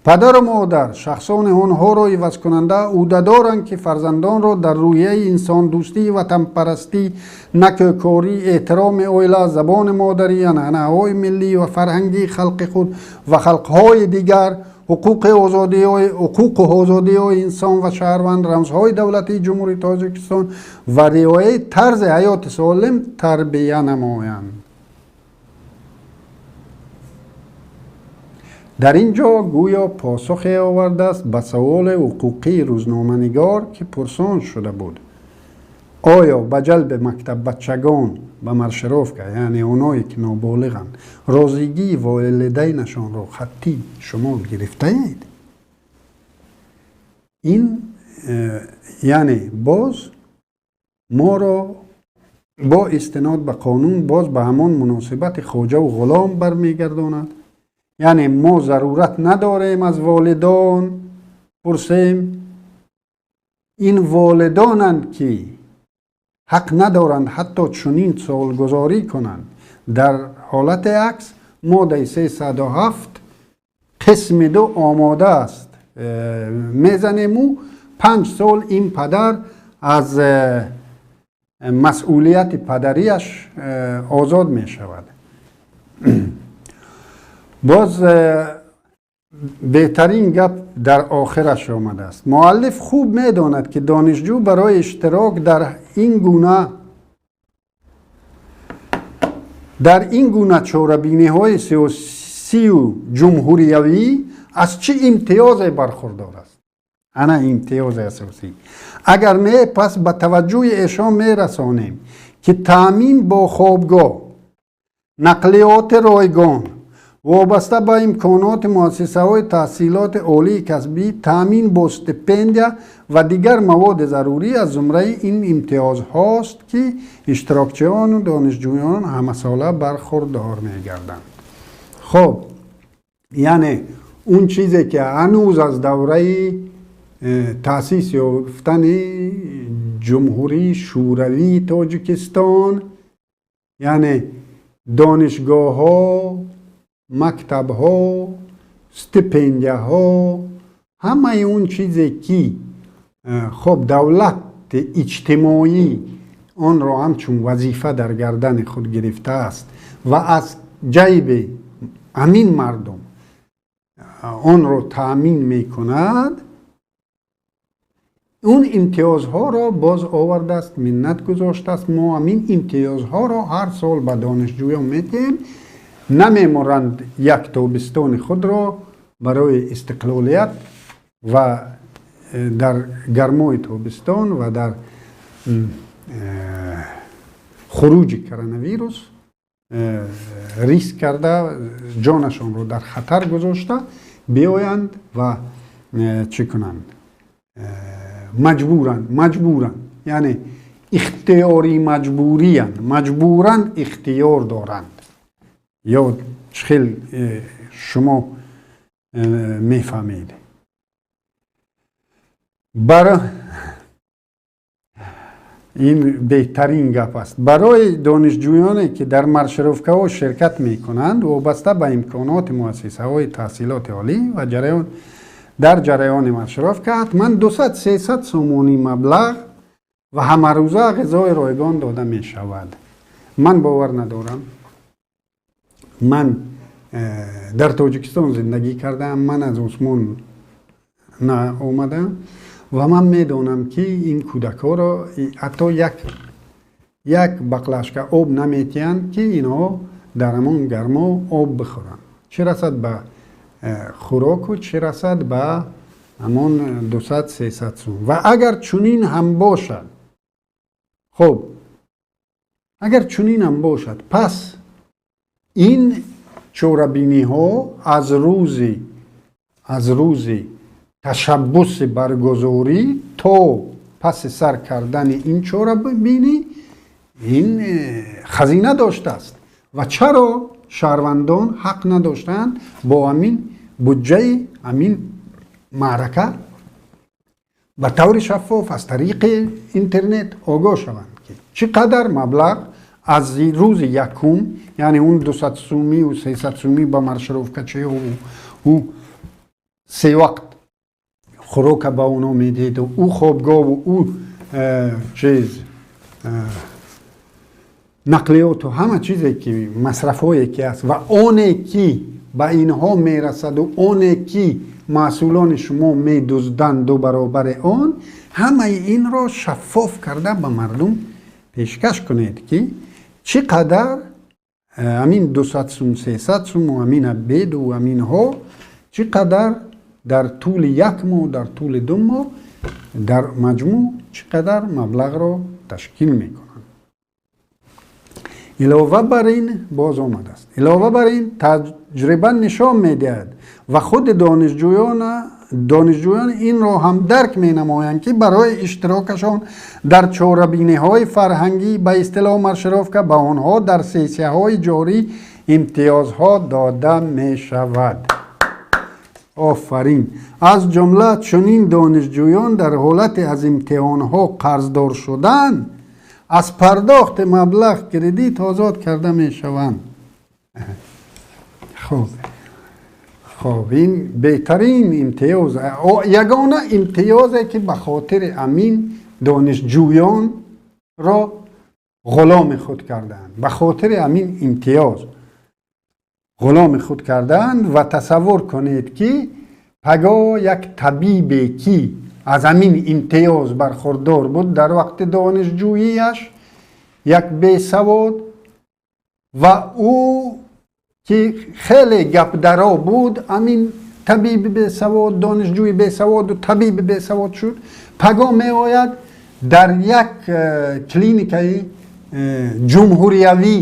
падару модар, шахсони онҳоро ивазкунанда ӯҳдадоранд, ки фарзандонро дар рӯҳияи инсондӯстӣ, ватанпарастӣ, накӯкорӣ, эҳтироми оила, забони модарӣ, анъанаҳои миллӣ ва фарҳангии халқи худ ва халқҳои дигар, ҳуқуқу озодиҳои инсон ва шаҳрванд, рамзҳои давлатии Ҷумҳурии Тоҷикистон ва риояи тарзи ҳаёти солим тарбия намоянд. Дар ин ҷо гӯё посухе овардааст ба саволи ҳуқуқии рӯзноманигор, ки пурсон шуда буд: оё ба ҷалби мактаббачагон ба маршировка, яъне оное ки ноболиғанд, розигии волидайнашонро хаттӣ шумо гирифтаед? Ин яъне боз моро бо истинод ба қонун боз ба ҳамон муносибати хоҷаву ғулом бармегардонад. Яъне мо зарурат надорем аз волидон пурсем, ин волидонанд ки ҳақ надоранд ҳатто чунин суолгузорӣ кунанд. Дар ҳолати акс моддаи 307 қисми 2 омода аст, мезанему 5 сол ин падар аз масъулияти падарияш озод мешавад. Боз беҳтарин гап дар охираш омадааст. Муаллиф хуб медонад, ки донишҷӯ барои иштирок дар ин гуна чорабиниҳои сиёсию ҷумҳуриявӣ аз чӣ имтиёзе бархурдор аст. Ана имтиёзи асосӣ. Агар не, пас ба таваҷҷӯҳи эшон мерасонем, ки таъмин бо хобгоҳ, нақлиёти ройгон, вобаста ба имконоти муассисаҳои таҳсилоти олии касбӣ, таъмин бо стипендия ва дигар маводи зарурӣ аз зумраи ин имтиёзҳост, ки иштирокчиёну донишҷӯён ҳамасола бархурдор мегарданд. Хуб, яъне он чизе ки ҳанӯз аз давраи таъсис ёфтани Ҷумҳурии Шӯравии Тоҷикистон, яъне донишгоҳҳо, мактабҳо, стипендияҳо, ҳамаи он чизе ки хоб давлати иҷтимоӣ онро ҳамчун вазифа дар гардани худ гирифтааст ва аз ҷайби ҳамин мардум онро таъмин мекунад, Он имтиёзҳоро боз овардааст, миннат гузоштааст. Мо ҳамин имтиёзҳоро ҳар сол ба донишҷӯён медиҳем, намеморанд як тобистони худро барои истиқлолият ва дар гармои тобистон ва дар хуруҷи коронавирус риск карда, ҷонашонро дар хатар гузошта биёянд ва чӣ кунанд? Маҷбуранд, яъне ихтиёрӣ маҷбуриянд, маҷбуран ихтиёр доранд ё чӣ хел шумо мефаҳмед? Бар ин беҳтарин гап аст. Барои донишҷӯёне, ки дар маршировкаҳо ширкат мекунанд, вобаста ба имконоти муассисаҳои таҳсилоти олӣ ва ҷараён дар ҷараёни маршировка ҳатман 200-300 сомонӣ маблағ ва ҳамарӯза ғизои ройгон дода мешавад. Ман бовар надорам. Ман дар Тоҷикистон зиндагӣ кардаам, ман аз осмон наомадам ва ман медонам, ки ин кӯдакҳоро ҳатто як баклажка об наметиҳанд, ки инҳо дар ҳамон гармо об бихӯранд. Чӣ расад ба хӯроку, чӣ расад ба ҳамон 200-300 сум. Ва агар чунин ҳам бошад, хуб, агар чунин ҳам бошад, пас ин чорабиниҳо аз рӯзи ташаббуси баргузорӣ то паси сар кардани ин чорабинӣ ин хазина доштааст. Ва чаро шаҳрвандон ҳақ надоштаанд бо ҳамин буҷаи ҳамин маърака ба таври шаффоф аз тариқи интернет огоҳ шаванд, ки чӣ қадар маблағ аз рӯзи якум, яъне он 200 сумиву 300 сумӣ ба маршировкачиҳо, ӯ се вақт хӯрока ба онҳо медиҳед, ӯ хобгоҳу ӯ чиз нақлиёту ҳама чизе ки масрафҳое ки аст ва оне ки ба инҳо мерасаду оне ки масъулони шумо медузданд ду баробари он, ҳамаи инро шаффоф карда ба мардум пешкаш кунед, ки чӣ қадар ҳамин 200 сум, 300 суму ҳамин обеду ҳаминҳо чӣ қадар дар тӯли як моҳ, дар тӯли 2 моҳ, дар маҷмӯъ чӣ қадар маблағро ташкил мекунанд. Илова бар ин, боз омадааст, илова бар ин, таҷриба нишон медиҳад ва худи донишҷӯён инро ҳам дарк менамоянд, ки барои иштирокашон дар чорабиниҳои фарҳангӣ, ба истилоҳ маршировка, ба онҳо дар сессияҳои ҷорӣ имтиёзҳо дода мешавад. Офарин! Аз ҷумла чунин донишҷӯён дар ҳолати аз имтиҳонҳо қарздор шудан аз пардохти маблағ кредит озод карда мешаванд. Хуб, ин беҳтарин имтиёз, ягона имтиёзе, ки ба хотири амин донишҷӯёнро ғуломи худ кардаанд, ба хотири амин имтиёз ғуломи худ кардаанд. Ва тасаввур кунед, ки пагоҳ як табибе, ки аз ҳамин имтиёз бархурдор буд дар вақти донишҷӯияш, як бесавод ва ӯ ки хеле гапдаро буд, ҳамин табиби бесавод, донишҷӯи бесаводу табиби бесавод шуд, пагоҳ меояд дар як клиникаи ҷумҳуриявӣ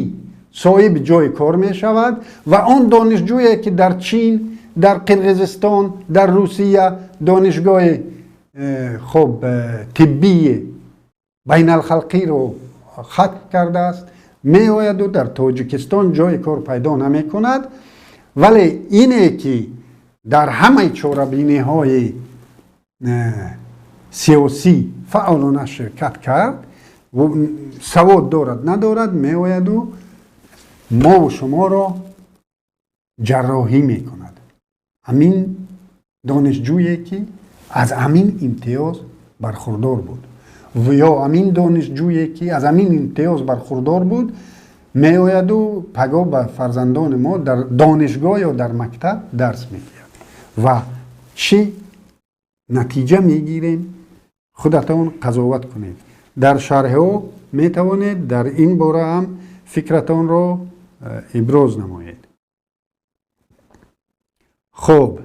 соҳиби ҷои кор мешавад ва он донишҷӯе, ки дар Чин, дар Қирғизистон, дар Русия донишгоҳи хуб тиббии байналхалқиро хатм кардааст, меояду дар Тоҷикистон ҷои кор пайдо намекунад. Вале ине ки дар ҳамаи чорабиниҳои сиёсӣ фаъолона ширкат кард, савод дорад, надорад, меояду мову шуморо ҷарроҳӣ мекунад. Ҳамин донишҷӯе, ки аз ҳамин имтиёз бархурдор буд, ё ҳамин донишҷӯе, ки аз ҳамин имтиёз бархурдор буд, меояду пагоҳ ба фарзандони мо дар донишгоҳ ё дар мактаб дарс медиҳад. Ва чӣ натиҷа мегирем? Худатон қазоват кунед. Дар шарҳҳо метавонед дар ин бора ҳам фикратонро иброз намоед. Хуб,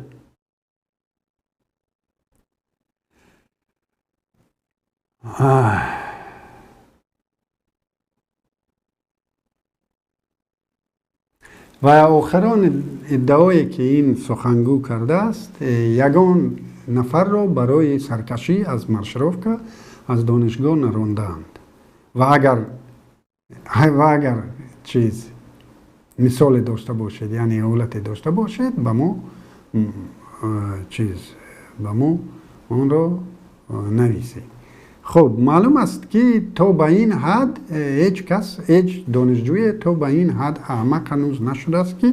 ва охирон иддаое ки ин сухангӯ кардааст, ягон нафарро барои саркашӣ аз маршировка аз донишгоҳ нарондаанд. Ва агар чиз мисоле дошта бошед, яъне ҳолате дошта бошед, ба мо чиз, ба мо онро нависед. Хуб, маълум аст ки то ба ин ҳад ҳеҷ кас, ҳеҷ донишҷӯе то ба ин ҳад аҳмақ ҳанӯз нашудааст ки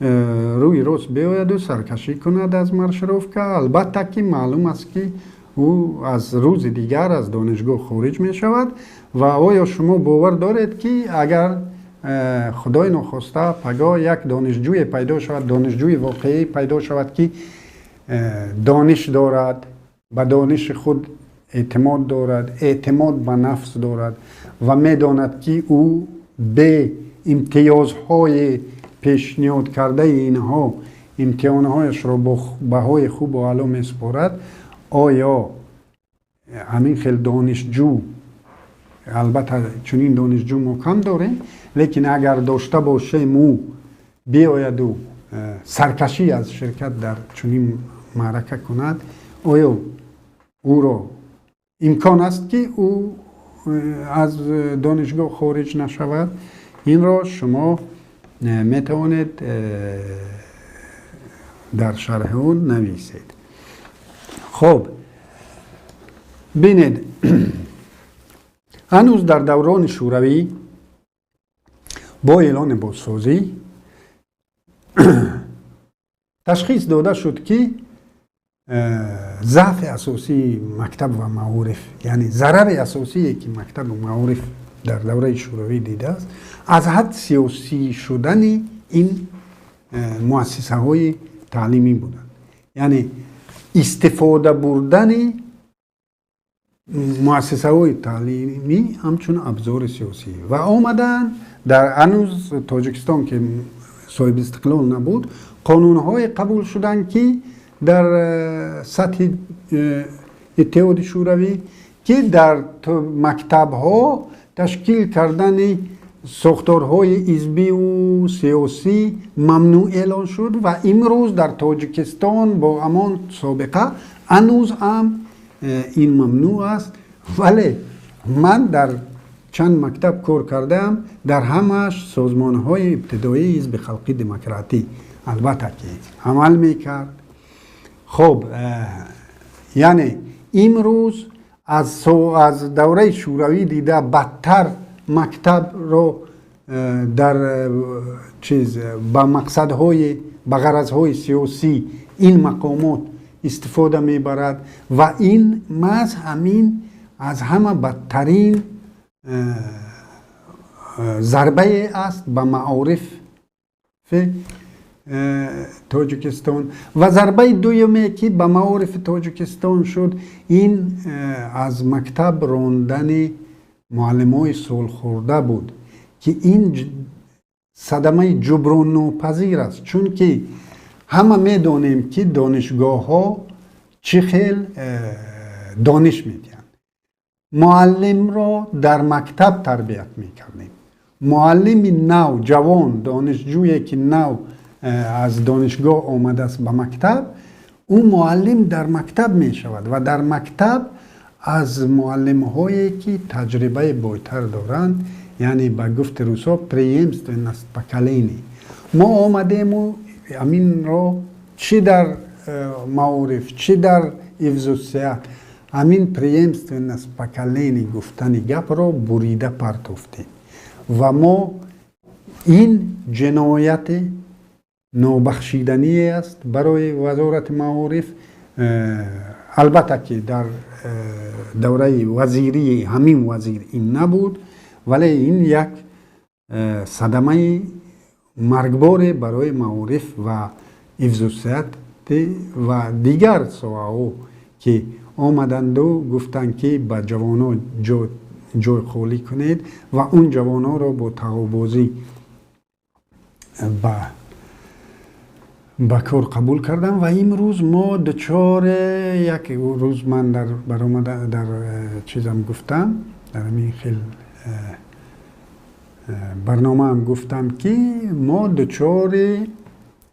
рӯи рост биояду саркашӣ кунад аз маршировка. Албатта ки маълум аст ки ӯ аз рӯзи дигар аз донишгоҳ хориҷ мешавад. Ва оё шумо бовар доред ки агар худои нохоста пагоҳ як донишҷӯе пайдо шавад, донишҷӯи воқеӣ пайдо шавад ки дониш дорад, ба дониши худ эътимод дорад, эътимод ба нафс дорад ва медонад ки ӯ бе имтиёзҳои пешниҳод кардаи инҳо имтиҳонҳояшро бо баҳои хубу аъло месупорад, оё ҳамин хел донишҷӯ, албатта чунин донишҷӯ мо кам дорем, лекин агар дошта бошем ӯ биояду саркашӣ аз ширкат дар чунин маърака кунад, оё ӯро имкон аст ки ӯ аз донишгоҳ хориҷ нашавад? Инро шумо метавонед дар шарҳи он нависед. Хуб, бинед, ҳанӯз дар даврони шӯравӣ бо эълони бозсозӣ ташхис дода шуд ки заъфи асосии мактаб ва маориф, яъне зарари асосие ки мактабу маориф дар давраи шӯравӣ дидааст, аз ҳад сиёсӣ шудани ин муассисаҳои таълимӣ буданд. Яъне истифода бурдани муассисаҳои таълимӣ ҳамчун абзори сиёсӣ. Ва омаданд дар ҳанӯз Тоҷикистон ки соҳиби истиқлол набуд, қонунҳое қабул шуданд ки дар сатҳи Иттиҳоди Шӯравӣ ки дар мактабҳо ташкил кардани сохторҳои ҳизбиву сиёсӣ мамнӯъ эълон шуд ва имрӯз дар Тоҷикистон бо ҳамон собиқа ҳанӯз ҳам ин мамнӯъ аст. Вале ман дар чанд мактаб кор кардаам, дар ҳамааш созмонҳои ибтидоии ҳизби халқи демократӣ албатта ки амал мекард. Хуб, яъне имрӯз аз давраи шӯравӣ дида бадтар мактабро дар чиз ба мақсадҳои, ба ғаразҳои сиёсӣ ин мақомот истифода мебарад ва ин маҳз ҳамин аз ҳама бадтарин зарбае аст ба маорифи Тоҷикистон. Ва зарбаи дуюме ки ба маорифи Тоҷикистон шуд, ин аз мактаб рондани муаллимои солхӯрда буд ки ин садамаи ҷуброннопазир аст, чунки ҳама медонем ки донишгоҳҳо чӣ хел дониш медиҳанд. Муаллимро дар мактаб тарбият мекардем. Муаллими нав, ҷавон, донишҷӯе ки нав аз донишгоҳ омадааст ба мактаб, ӯ муаллим дар мактаб мешавад ва дар мактаб аз муаллимҳое ки таҷрибаи бойтар доранд, яъне ба гуфти русҳо преемственность поколений. Мо омадему ҳаминро чӣ дар маориф, чӣ дар ҳифзусиҳат, ҳамин преемственность поколений гуфтани гапро бурида партофтем ва мо ин ҷинояти нобахшидание аст барои вазорати маориф. Албатта ки дар давраи вазирии ҳамин вазир ин набуд, вале ин як садамаи маргборе барои маориф ва ҳифзусиҳат ва дигар соҳаҳо ки омаданду гуфтанд, ки ба ҷавонҳо ҷой холӣ кунед ва он ҷавонҳоро бо тағобозӣ ба кор қабул кардам. Ва имрӯз мо дучори як рӯз ман дар баромада дар чизам гуфтам, дар ҳамин хел барномаам гуфтам, ки мо дучори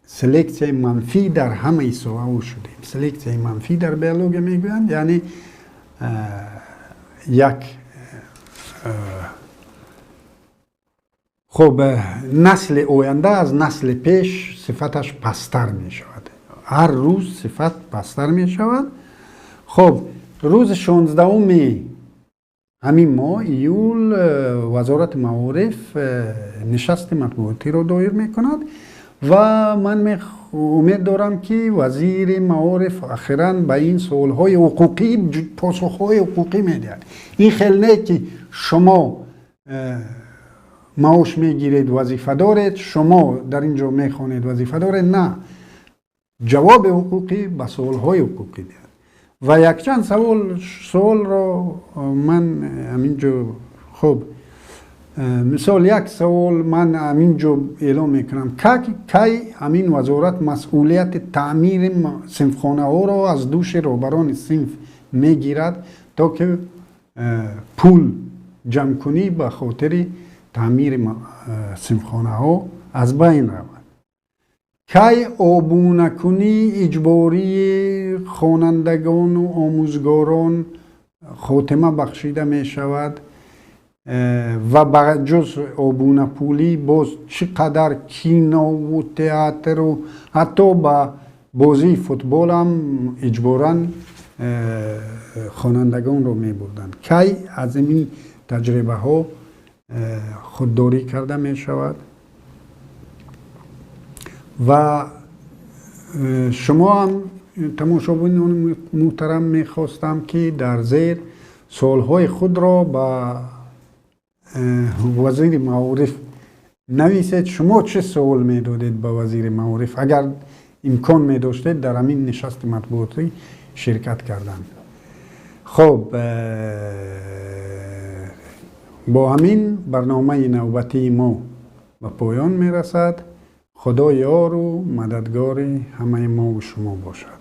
селексияи манфӣ дар ҳамаи соҳаҳо шудем. Селексияи манфӣ дар биология мегӯянд, яъне як хуб насли оянда аз насли пеш сифаташ пасттар мешавад, ҳар рӯз сифат пасттар мешавад. Хуб, рӯзи 16-уми ҳамин моҳ, июл, Вазорати маориф нишасти матбуотиро доир мекунад ва ман умед дорам, ки вазири маориф ахиран ба ин суолҳои ҳуқуқӣ посухҳои ҳуқуқӣ медиҳад. Ин хел не, ки шумо маош мегиред, вазифа доред, шумо дар ин ҷо мехонед, вазифа доред. На, ҷавоби ҳуқуқӣ ба суолҳои ҳуқуқӣ диҳад. Ва якчанд суолро ман ҳамин ҷо, хуб, мисол, як савол ман ҳамин ҷо эълон мекунам: кай ҳамин вазорат масъулияти таъмири синфхонаҳоро аз дӯши роҳбарони синф мегирад, то ки пул ҷамъкунӣ ба хотири таъмири синфхонаҳо аз байн равад? Кай обунакунии иҷбории хонандагону омӯзгорон хотима бахшида мешавад? Ва ба ҷуз обунапулӣ боз чӣ қадар кинову театру ҳатто ба бозии футболам иҷборан хонандагонро мебурданд? Кай аз ин таҷрибаҳо худдорӣ карда мешавад? Ва шумо ҳам, тамошобинони муҳтарам, мехостам, ки дар зер суолҳои худро ба вазири маориф нависед. Шумо чӣ суол медодед ба вазири маориф, агар имкон медоштед дар ҳамин нишасти матбуотӣ ширкат кардан? Хуб, бо ҳамин барномаи навбатии мо ба поён мерасад. Худо ёру мададгори ҳамаи мову шумо бошад.